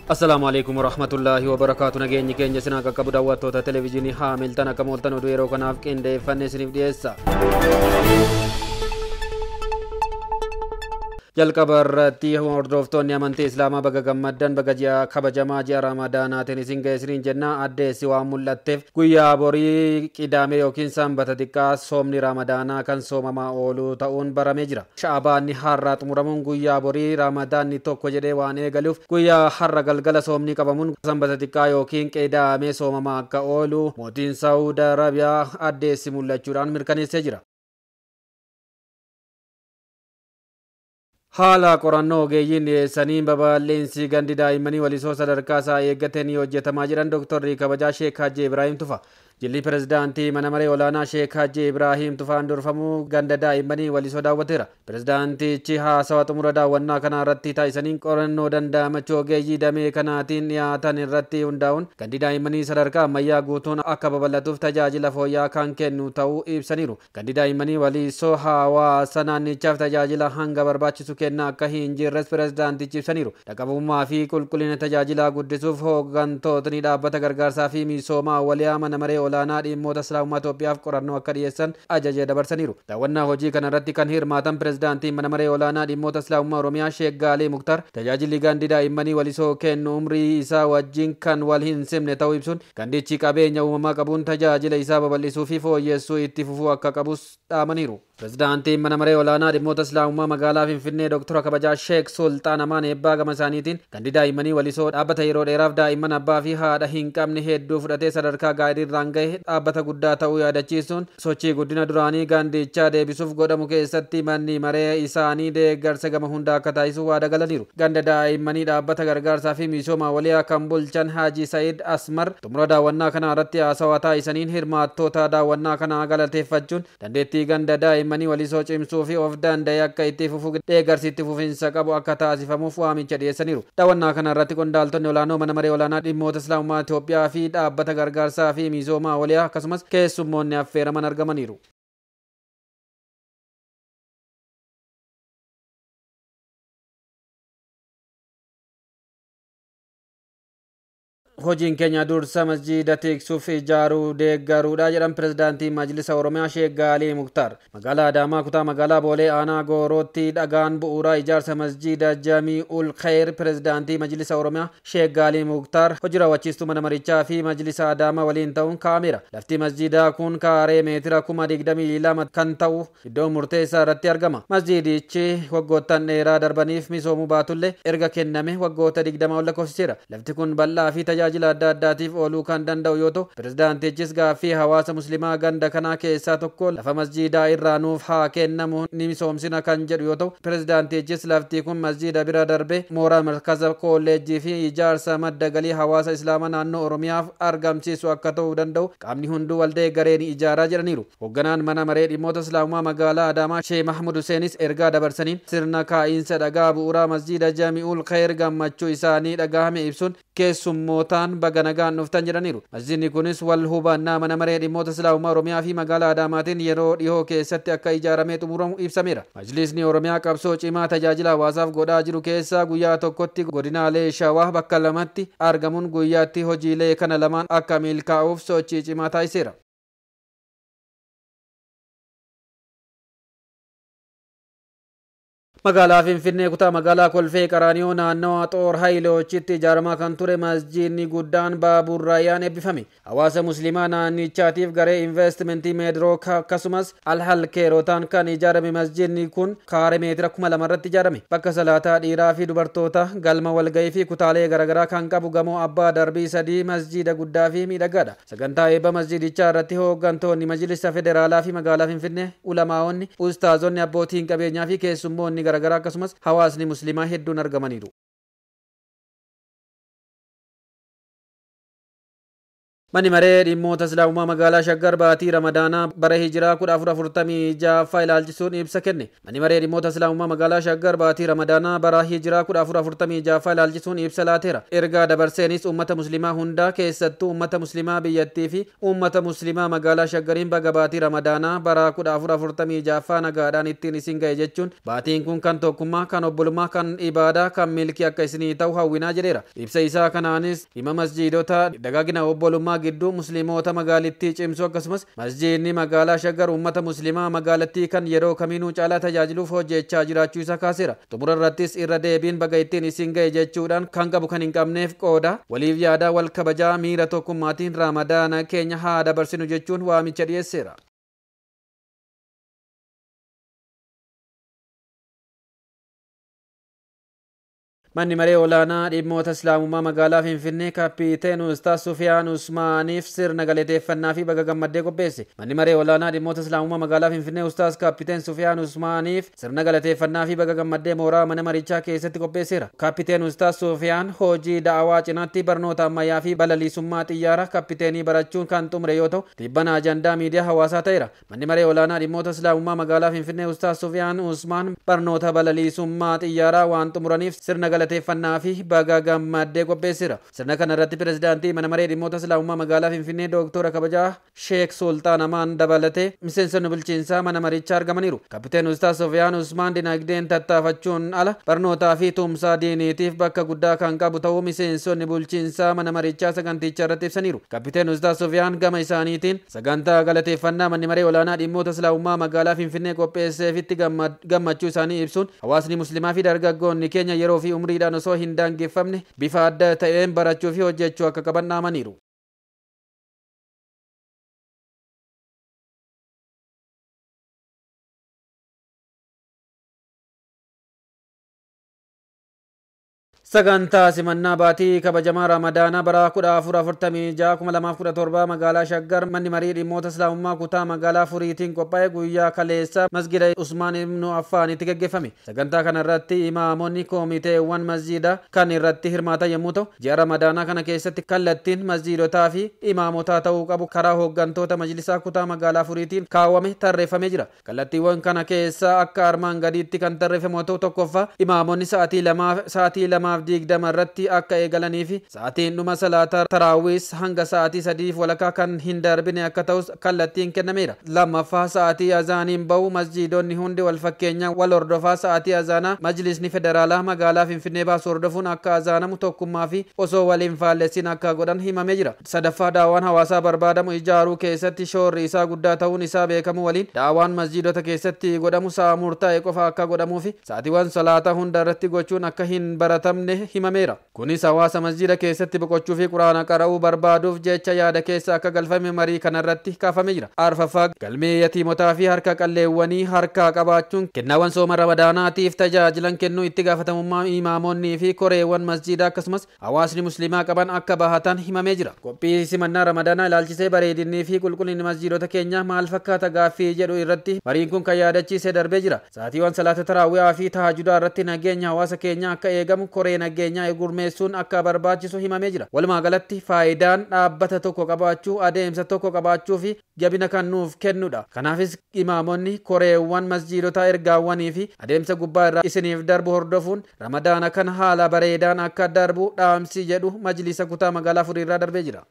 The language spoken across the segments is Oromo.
Assalaamu alaikum warahmatullaahi wabarakaatu. Nageenyi keenya isin akka qabu daawwattoota televezyiinii Haamiltan akka mooltan oduu yeroo kanaaf qindeeffanne isiniif dhiyeessa. Jalqaba irratti hordoftoonni amantii Islaamaa baga gammaddan, baga ji'a kabajamaa ji'a Ramadaanaatiin isin ga'e isiniin jenna. Addeessi waan mul'atteef guyyaa borii Qidaamee yookiin Sanbata xiqqaa soomni Ramadaanaa kan soomamaa oolu ta'uun baramee jira. Sha'abaanni har'a xumuramuun guyyaa borii Ramadaanni tokko jedhee waan eegaluuf guyyaa har'a galgala soomni qabamuun Sanbata xiqqaa yookiin Qidaamee soomamaa akka oolu mootiin Saawud Arabiyaa addeessi mul'achuudhaan mirkaneessee jira. Haala qorannoo ogeeyyiin dhiyeessaniin babal'insi gandi daa'immanii Walisoo sadarkaa isaa eeggate ni hojjetamaa jiran Dooktarri kabajaa Sheek Hajji Ibraahim Tufa. Jilli pirezidaantii mana maree olaanaa Sheek Hajji Ibraahim Tufaan durfamuu ganda daa'immanii Walisoo daawwateera. Pirezidaantichi haasawa xumura daawwannaa kanaa irratti taasisaniin qorannoo danda'amachuu ogeeyyii damee kanaatiin dhiyaatan irratti hundaa'uun gandi daa'immanii sadarkaa ammayyaa guutuun akka babal'atuuf tajaajila fooyya'aa kan kennu ta'uu ibsaniiru. Gandi daa'immanii Walisoo hawaasa naannichaaf tajaajila hanga barbaachisu kennaa akka hin jirres pirezidaantichi ibsaniiru. Dhaqabummaa fi qulqullina tajaajilaa guddisuuf hooggantootni dhaabbata gargaarsaa fi misoomaa waliyaa mana maree olaanaa dhimmoota Islaamummaa Itoophiyaaf qorannoo akka dhiyeessan ajaja dabarsaniiru. Daawwannaa hojii kanarratti kan hirmaatan pirezidaantiin mana maree olaanaa dhimmoota Islaamummaa Oromiyaa Sheek Gaalee Muktar tajaajilli gandi daa'immanii Walisoo kennu umrii isaa wajjin kan wal hin simne ta'uu ibsuun gandichi qabeenya uumamaa qabuun tajaajila isaa babal'isuu fi fooyyessuu itti fufuu akka qabus dhaamaniiru. Pirezidaantiin mana maree olaanaa dhimmoota Islaamummaa magaalaa Finfinnee Dooktara kabajaa Sheek Sultaan Amaan Eebbaa gama isaaniitiin gandi daa'immanii Walisoo dhaabbata yeroo dheeraaf daa'imman abbaa fi haadha hin qabne hedduu fudhatee sadarkaa gaariirraan gahe dhaabbata guddaa ta'uu yaadachiisuun sochii guddina duraanii gandichaa deebisuuf godhamu keessatti manni maree isaanii deeggarsa gama hundaa akka taasisu waada galaniiru. Ganda daa'immanii dhaabbata gargaarsaa fi misooma waliyaa kan bulchan Haaji Sa'iid Asmar xumura daawwannaa kanaa irratti haasawaa taasisaniin hirmaattoota daawwannaa kanaa galateeffachuun dandeettii ganda daa'immanii Walisoo cimsuu fi of danda'e akka itti fufu deeggarsi itti fufinsa qabu akka taasifamuuf waamicha dhiyeessaniiru. Daawwannaa kana irratti qondaaltonni olaanoo mana maree olaanaa dhimmoota Islaamummaa Itoophiyaa fi dhaabbata gargaarsaa fi misooma waliyaa akkasumas keessummoonni affeeraman argamaniiru. Hojiin keenya dursa masjiida tiksuuf ijaaruu deeggaruudha jedhan pirezidaantii Majlisa Oromiyaa Sheek Gaalii Muktaar. Magaalaa Adaamaa kutaa magaalaa Boolee aanaa Goorootti dhagaan bu'uuraa ijaarsa masjiida Jami'ul Khayr pirezidaantii Majlisa Oromiyaa Sheek Gaalii Muktaar hojii raawwachiistuu mana marichaa fi Majlisa Adaamaa waliin ta'uun kaa'ameera. Lafti masjiidaa kun kaaree meetira 22,000 kan ta'u iddoo murteessaa irratti argama. Masjiidichi waggoottan dheeraa darbaniif misoomuu baatullee erga kenname waggoota 20 ol lakkoofsiseera. Lafti kun bal'aa fi tajaajila adda addaatiif ooluu kan danda'u yoo ta'u, pirezidaantichis gaaffii hawaasa musliimaa ganda kanaa keessaa tokko lafa masjiidaa irraa nuuf haa kennamu ni misoomsina kan jedhu yoo ta'u, pirezidaantichis lafti kun masjiida bira darbe mooraa markaza kolleejjii fi ijaarsa madda galii hawaasa islaamaa naannoo Oromiyaaf argamsiisu akka ta'uu danda'u qaamni hunduu waldee gareen ijaaraa jedhaniiru. Hoogganaan mana maree dhimmoota Islaamummaa magaalaa Adaamaa Sheek Mahmud Huseenis ergaa dabarsaniin sirna kaa'iinsa dhagaa bu'uuraa masjiida Jami'ul Khayr gammachuu isaanii dhagahame ibsuun keessummootaan baga nagaan dhuftan jedhaniiru. Masjiidni kunis wal hubannaa mana maree dhimmoota Islaamummaa Oromiyaa fi magaalaa Adaamaatiin yeroo dhihoo keessatti akka ijaaramee xumuramu ibsameera. Majlisni Oromiyaa qabsoo cimaa tajaajila hawaasaaf godhaa jiru keessaa guyyaa tokkotti godinaalee Shawaa bakka lamatti argamuun guyyaatti hojiilee kana lamaan akka milkaa'uuf sochii cimaa taasiseera. Magaalaa Finfinnee kutaa magaalaa Kolfee Qaraaniyoo naannawa Xoor Haayiloochitti ijaaramaa kan ture masjiidni guddaan Baaburraayyaan eebbifame. Hawaasa musliimaa naannichaatiif garee investimentii Meedrook akkasumas Alhalkeerotaan kan ijaarame masjiidni kun kaaree meetira 2000 irratti ijaarame. Bakka salaataa dhiiraa fi dubartoota galma walgahii fi kutaalee garaagaraa kan qabu gamoo abbaa darbii 3 masjiida guddaa fi miidhagaadha. Sagantaa eebba masjiidichaa irratti hooggantoonni Majlisa Federaalaa fi magaalaa Finfinnee, ulamaa'onni, ustaazonni, abbootiin qabeenyaa fi keessummoonni garaagaraa akkasumas hawaasni musliimaa hedduun argamaniiru. Manni maree dhimmoota Islaamummaa magaalaa Shaggar baatii Ramadaanaa bara Hijiraa 1446ffaa ilaalchisuun ibsa kenne. Manni maree dhimmoota Islaamummaa magaalaa Shaggar baatii Ramadaanaa bara Hijiraa 1446ffaa ilaalchisuun ibsa laateera. Ergaa dabarseenis uummata Muslimaa hundaa, keessattuu uummata Muslimaa biyyattii fi uummata Muslimaa magaalaa Shaggariin, baga baatii Ramadaanaa bara 1446ffaa nagaadhaan ittiin isin ga'e jechuun, baatiin kun kan tokkummaa, kan obbolummaa, kan ibaadaa, kan milkii akka isinii ta'u hawwinaa jedheera. Ibsa isaa kanaanis dhimma masjiidota, dagaagina obbolummaa gidduu Musliimoota magaalittii cimsuu, akkasumas masjiidni magaalaa Shaggar uummata Muslimaa magaalattii kan yeroo kamiinuu caalaa tajaajiluuf hojjechaa jiraachuu isaa kaaseera. Xumura irrattis irra deebiin baga ittiin isin ga'e jechuudhaan, kan qabu kan hin qabneef qooda, waliif yaadaa, wal kabajaa, miira tokkummaatiin Ramadaana keenya haa dabarsinu jechuun waamicha dhiyeesseera. Manni maree olaanaa dhimmoota Islaamummaa magaalaa Finfinnee Kaappiteen Ustaaz Sufiyaan Usmaaniif sirna galateeffannaa fi baga gammaddee qopheesse. Manni maree olaanaa dhimmoota Islaamummaa magaalaa Finfinnee Ustaaz Kaappiteen Sufiyaan Usmaaniif sirna galateeffannaa fi baga gammaddee mooraa mana marichaa keessatti qopheesseera. Kaappiteen Ustaaz Sufiyaan hojii da'awaa cinaatti barnoota ammayyaa fi balaliisummaa xiyyaara kaappiteenii barachuun kan xumure yoo ta'u, tibbana ajandaa miidiyaa hawaasaa ta'eera. Manni maree olaanaa dhimmoota Islaamummaa magaalaa Finfinnee Ustaaz Sufiyaan Usmaan barnoota balaliisummaa xiyyaaraa waan xumuraniif sirna galateeffannaa fi baga gammaddee qopheesseera. Sirna kana irratti pirezidaantii mana maree dhimmoota Islaamummaa magaalaa Finfinnee Dooktora kabajaa Sheek Sultaan Amaan dabalatee miseensonni bulchiinsaa mana marichaa argamaniiru. Kapiteen Ustaaz Sufiyaan Usmaan dinagdeen tattaafachuun ala barnootaa fi tumsaa diiniitiif bakka guddaa kan qabu ta'uu miseensonni bulchiinsaa mana marichaa saganticha irratti ibsaniiru. Kapiteen Ustaaz Sufiyaan gama isaaniitiin sagantaa galateeffannaa manni maree olaanaa dhimmoota Islaamummaa magaalaa Finfinnee qopheesseefitti gammachuu isaanii ibsuun, hawaasni Muslimaa fi dargaggoonni keenya yeroo fi umriidhaan osoo hin daangeffamne bifa adda ta'een barachuu fi hojjechuu akka qaban dhaamaniiru. Sagantaa simannaa baatii kabajamaa Ramadaanaa bara 1446 2017 magaalaa Shaggar manni marii dhimmoota Islaamummaa kutaa magaalaa Furiitiin qophaa'e guyyaa kaleessa masgida Usmaan Ibnu Affaanitti gaggeeffame. Sagantaa kana irratti imaamonni koomiteewwan masjida kan irratti hirmaatan yommuu ta'u, ji'a Ramadaanaa kana keessatti kallattiin masjidotaa fi imaamotaa ta'uu qabu karaa hooggantoota majlisaa kutaa magaalaa Furiitiin kaawwame tarreeffamee jira. Kallattiiwwan kana keessaa akka armaan gadiitti kan tarreeffamu yoo ta'u, tokkoffaa, imaamonni sa'aatii 2:20 irratti akka eegalanii fi sa'aatiin dhuma salaata taraawwiis hanga sa'aatii 3:30 kan hin darbine akka ta'us kallattiin kennameera. Lammaffaa, sa'aatii azaaniin bahu masjiidonni hundi wal fakkeenya wal hordofaa sa'aatii azaanaa majlisni federaalaa magaalaa Finfinnee baasu hordofuun akka azaanamu tokkummaa fi osoo waliin faallessin akka godhan himamee jira. Sadaffaa, daawaan hawaasaa barbaadamu ijaaruu keessatti shoorri isaa guddaa ta'uun isaa beekamu waliin, daawaan masjiidota keessatti godhamu sa'a murtaa'e qofa akka godhamuu fi sa'aatiiwwan salaataa hunda irratti gochuun akka hin baratamne himameera. Kunis hawaasa masjiida keessatti boqochuu fi Quraana qara'uu barbaaduuf jecha yaada keessa akka galfame marii kanarratti kaafamee jira. Arfaffaa, galmee yatiimotaa fi harka qalleewwanii harkaa qabaachuun kennaawwan sooma Ramadaanaatiif tajaajilan kennuu itti gaafatamummaa imaamonnii fi koreewwan masjiidaa akkasumas hawaasni Musliimaa qaban akka bahatan himamee jira. Qophii simannaa Ramadaanaa ilaalchisee bareedinnii fi qulqullinni masjiidota keenyaa maal fakkaata gaaffii jedhu irratti mariin kun kan yaadachiisee darbee jira. Sa'aatiiwwan salaata taraawiyaa fi tahajudaa irratti nageenya hawaasa keenyaa akka eegamu koree nageenyaa gurmeessuun akka barbaachisu himamee jira. Walumaa galatti faayidaan dhaabbata tokko qabaachuu, adeemsa tokko qabaachuu fi jabina kan nuuf kennudha. Kanaafis imaamonni koreewwan masjiidotaa ergaawwanii fi adeemsa gubbaa irraa isiniif darbu hordofuun Ramadaana kana haala bareedaan akka darbu dhaamsi jedhu majlisa kutaa magaalaa Furiirraa darbee jira.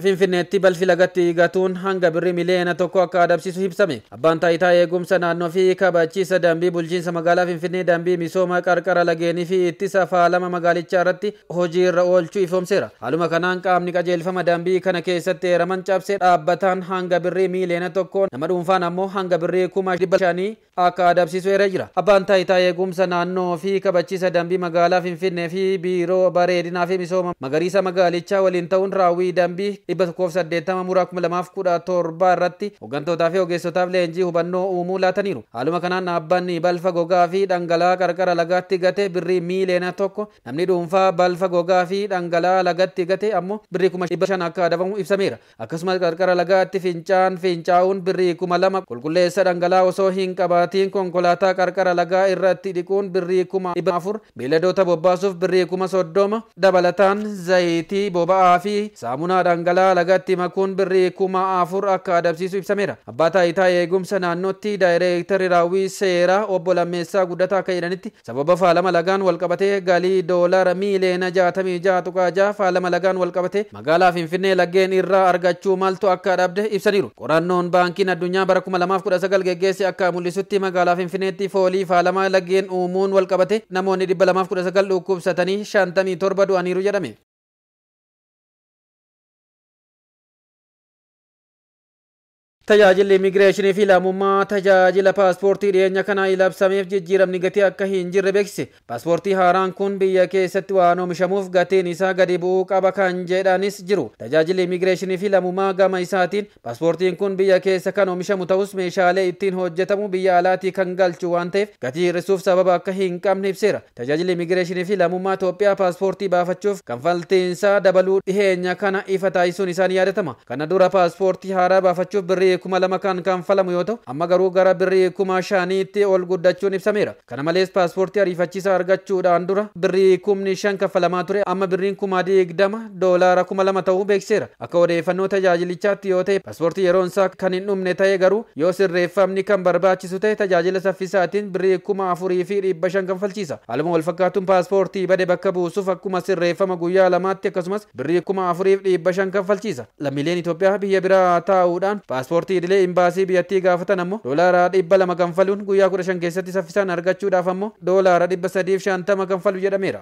Finfinneetti balfi lagatti gatuun hanga birrii 1 miliyoona akka adabsiisu ibsame. Abbaan taayitaa eegumsa naannoo fi kabachiisa dambii bulchiinsa magaalaa Finfinnee dambii misooma qarqara lageenii fi ittisa faalama magaalichaa irratti hojii irra oolchuu ifoomseera. Haaluma kanaan qaamni qajeelfama dambii kana keessatti eeraman cabse dhaabbataan hanga birrii 1 miliyoona, nama dhuunfaan ammoo hanga birrii 500,000 akka adabsiisu eeree jira. Abbaan taayitaa eegumsa naannoo fi kabachiisa dambii magaalaa Finfinnee fi biiroo bareedinaa fi misooma magariisa magaalichaa waliin ta'uun raawwii dambii 180 muraa 2017 irratti hooggantootaa fi ogeessotaaf leenjii hubannoo uumuu laataniiru. Haaluma kanaan dhaabbanni balfa gogaa fi dhangala'aa qarqara lagaatti gate birrii miiliyoona 1, namni dhuunfaa balfa gogaa fi dhangala'aa lagatti gate ammoo birrii 500,000 akka adabamu ibsameera. Akkasumas qarqara lagaatti fincaan fincaa'uun birrii 2,000, qulqulleessa dhangala'aa osoo hin qabaatiin konkolaataa qarqara lagaa irratti dhiquun birrii 400,000, beeyladoota bobbaasuuf birrii 30,000, dabalataan zayitii boba'aa fi saamunaa dhangala'aa lagatti makuun birrii 4,000 akka adabsiisu ibsameera. Abbaa taayitaa eegumsa naannootti daayireektarri raawwii seeraa obbo Lammeessaa Guddataa akka jedhanitti sababa faalama lagaan walqabatee galii doolaara miiliyoona 66.6 faalama lagaan walqabatee magaalaa Finfinnee laggeen irraa argachuu maltu akka dhabde ibsaniiru. Qorannoon baankiin addunyaa bara 2019 geggeesse akka mul'isutti magaalaa Finfinneetti foolii faalama laggeen uumuun walqabate namoonni 219 dhukkubsatanii 57 du'aniiru jedhame. Tajaajilli immigireeshinii fi lammummaa tajaajila paaspoortii dhiyeenya kana labsameef jijjiiramni gatii akka hin jirre beeksise. Paaspoortii haaraan kun biyya keessatti waan oomishamuuf gatiin isaa gadi bu'uu qaba kan jedhanis jiru. Tajaajilli immigireeshinii fi lammummaa gama isaatiin paaspoortiin kun biyya keessa kan oomishamu ta'us meeshaalee ittiin hojjetamu biyya alaatii kan galchu waan ta'eef gatii hir'isuuf sababa akka hin qabne ibseera. Tajaajilli immigireeshinii fi lammummaa Itoophiyaa paaspoortii baafachuuf kanfaltiinsaa dabaluu dhiyeenya kana ifa taasisuun isaa ni yaadatama. Kana dura paaspoortii haaraa baafachuuf birrii 2,000 kan kanfalamu yoo ta'u amma garuu gara birrii 5,000tti ol guddachuun ibsameera. Kana malees paaspoortii ariifachiisaa argachuudhaan dura birrii 5,000 kaffalamaa ture amma birriin 20,000 doolaara 2,000 ta'uu beeksiseera. Akka odeeffannoo tajaajilichaatti yoo ta'e paaspoortii yeroon isaa kan hin dhumne ta'e garuu yoo sirreeffamni kan barbaachisu ta'e tajaajila saffisaatiin birrii 4,500 kanfalchiisa. Haaluma wal fakkaatuun paaspoortii bade bakka buusuuf akkuma sirreeffama guyyaa lamaatti akkasumas birrii 4,500 kanfalchiisa. Lammiileen Itoophiyaa biyya biraa taa'uudhaan paaspoortii idilee imbaasii biyyattii gaafatan ammoo doolaara 200 kanfaluun guyyaa 15 keessatti saffisaan argachuudhaaf ammoo doolaara 350 kanfalu jedhameera.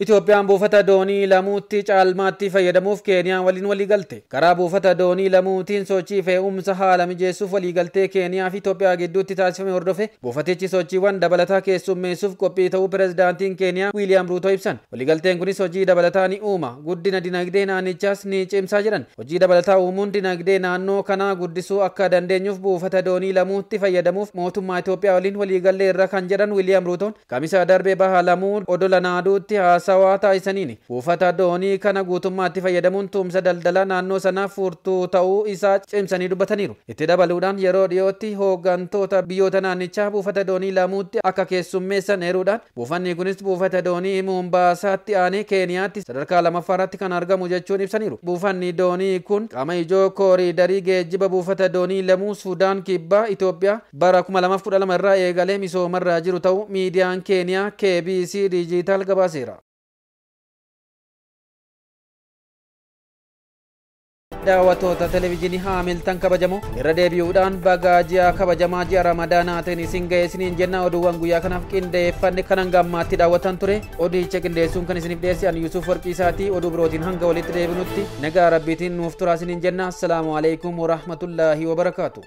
Itoophiyaan buufata doonii lamuutti caalmaatti fayyadamuuf Keeniyaa waliin waliigalte. Karaa buufata doonii lamuutiin sochii fe'umsa haala mijeessuuf waliigaltee Keeniyaa fi Itoophiyaa gidduutti taasifame hordofe buufatichi sochiiwwan dabalataa keessummeessuuf qophii ta'uu pirezidaantiin Keeniyaa Wiiliyaam Ruutoo ibsan. Waliigalteen kunis hojii dabalataa ni uuma, guddina dinagdee naannichaas ni cimsaa jedhan. Hojii dabalataa uumuun dinagdee naannoo kanaa guddisuu akka dandeenyuuf buufata doonii lamuutti fayyadamuuf mootummaa Itoophiyaa waliin waliigallee irra kan jedhan Wiiliyaam Ruutoon kamisa darbe baha lamuu odola naaduutti haasawaa taasisaniini. Buufata doonii kana guutummaatti fayyadamuun tumsa daldalaa naannoo sanaaf furtuu ta'uu isaa cimsanii dubbataniiru. Itti dabaluudhaan yeroo dhiyootti hooggantoota biyyoota naannichaa buufata doonii lamuutti akka keessummeessan eeruudhaan buufanni kunis buufata doonii Mombaasaatti aanee Keeniyaatti sadarkaa lammaffaarratti kan argamu jechuun ibsaniiru. Buufanni doonii kun qaama ijoo kooriidarii geejjiba buufata doonii lamuu Sudaan Kibbaa Itoophiyaa bara 2012 irraa eegalee misoomarraa jiru ta'uu miidiyaan Keeniyaa KBC Diijitaal gabaaseera. Daawwattoota televezyiinii Haamiltan kabajamoo, irra deebi'uudhaan bagaa ji'a kabajamaa ji'a Ramadaanaatiin isin ga'e isiniin jenna. Oduuwwan guyyaa kanaaf qindeeffanne kanan gammaatti daawwatan ture. Odicha qindeessuun kan isiniif dhiyeesse ani Yuusuf Warqiisaatii. Oduu birootiin hanga walitti deebinutti nagaa rabbiitiin nuuf turaa isiniin jenna. Assalaamu alaikum warahmatullaahi wabarakaatu.